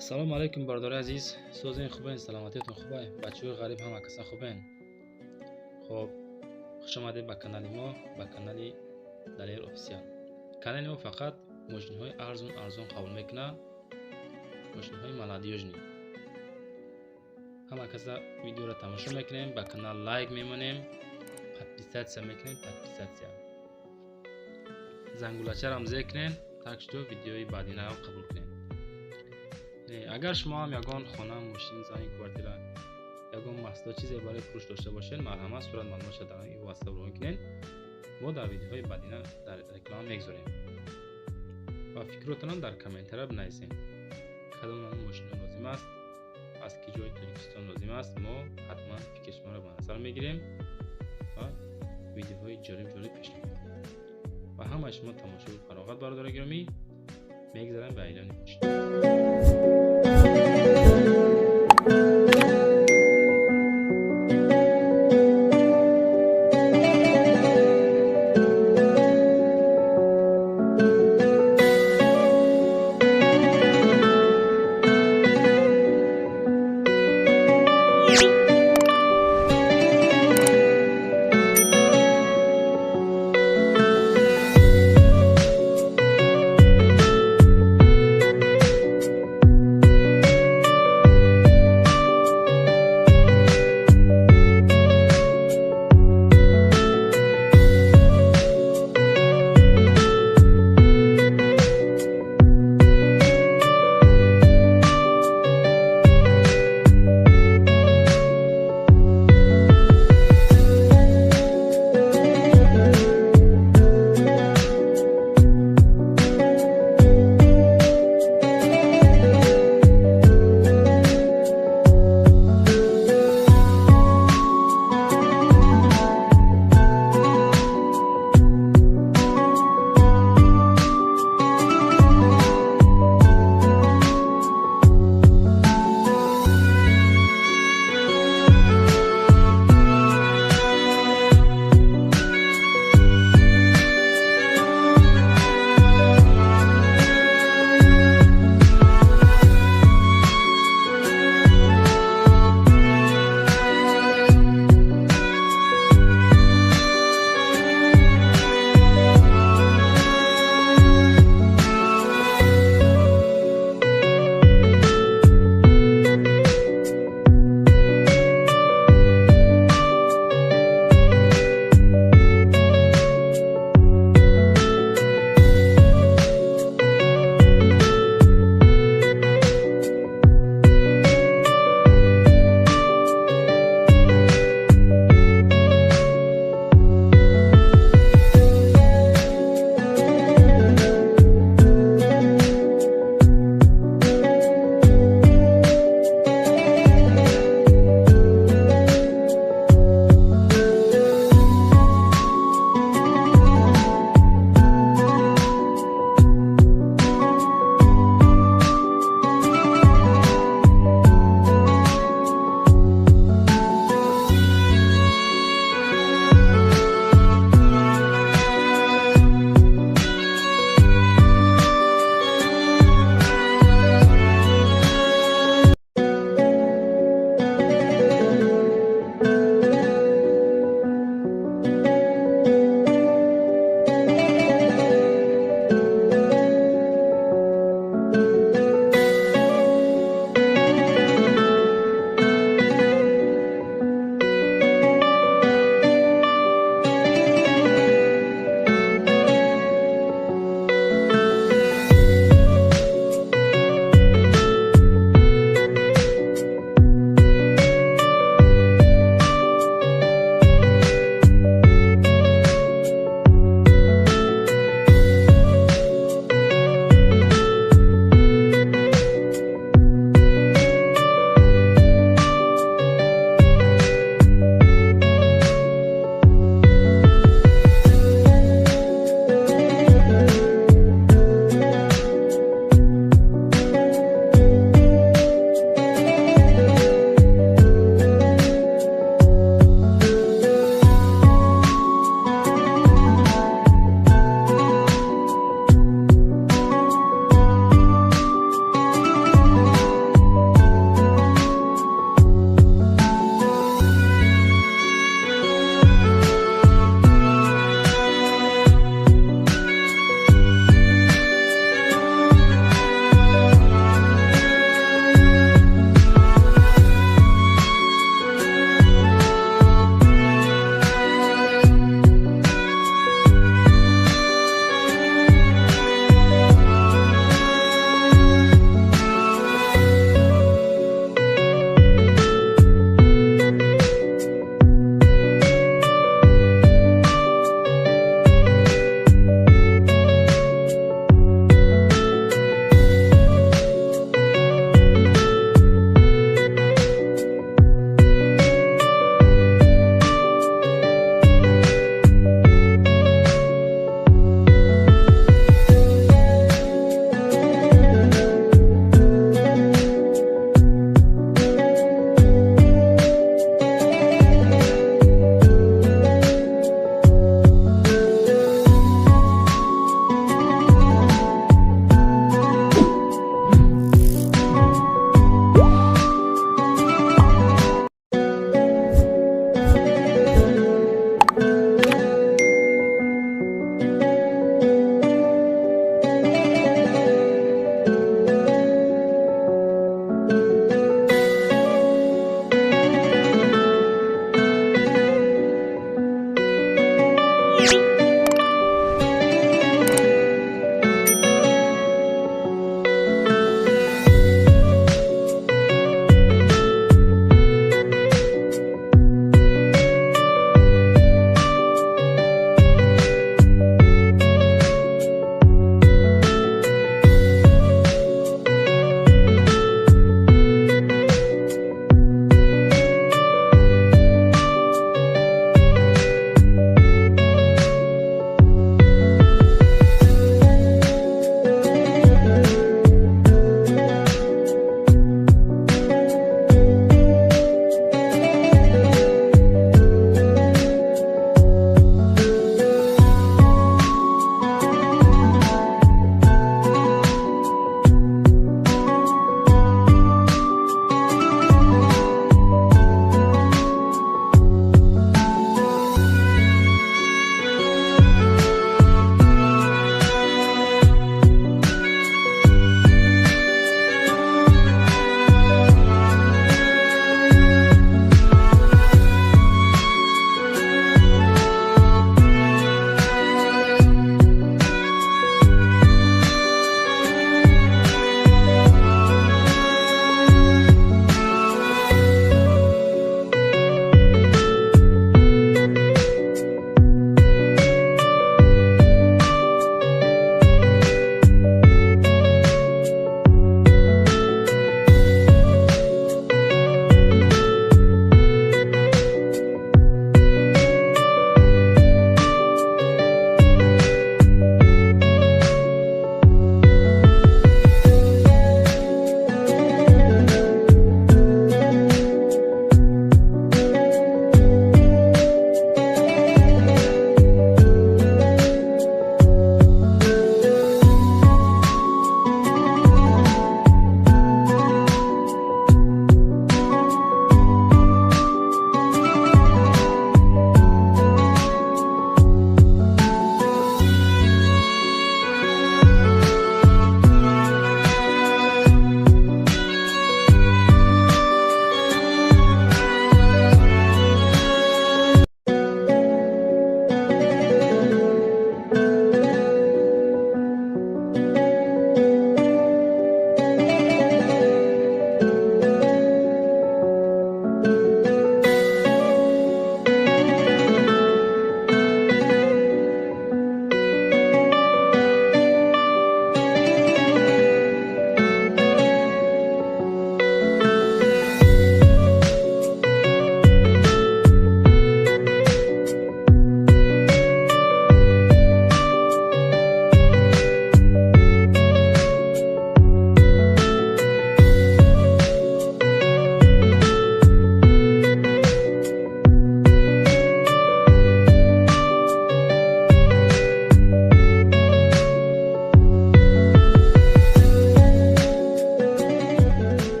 Салому алайкум, бародари азиз. Созен, хубен, саломатиятон хубай, бачаҳои ғариб ҳама каса хубен. Хоб, хуш омадед ба канали мо, ба канали Далер Офисиал. Канали мо фақат мошинҳои арзон арзон қабул мекунад, мошинҳои молодёжный. Ҳама каса видеоро тамошо мекунем, ба канал лайк мемонем, подписаться мекунем, подписаться, зангулачарам зер кунем, так что видеои баъдинаам қабул кунем. Агар шумо ҳам ягон хона, мошин, замин, квартира, ягон маҳсулот, чизе барои фурӯш дошта бошед, марҳамат, сурат маълумотша дар ин ватсап равон кунед. Мо дар видеоҳои баъдина дар реклама мегузорем ва фикротонам дар комментария бинависед, кадом намуд мошино лозим аст, аз ки ҷои Тоҷикистон лозим аст. Мо ҳатман фикри шуморо ба назар мегирем ва видеоҳои ҷолиб ҷолиб пешниҳод мекунем. Ва ҳамаи шумо тамошои фароғат, бародари гиромӣ. Мегзарем ба эълони мошин.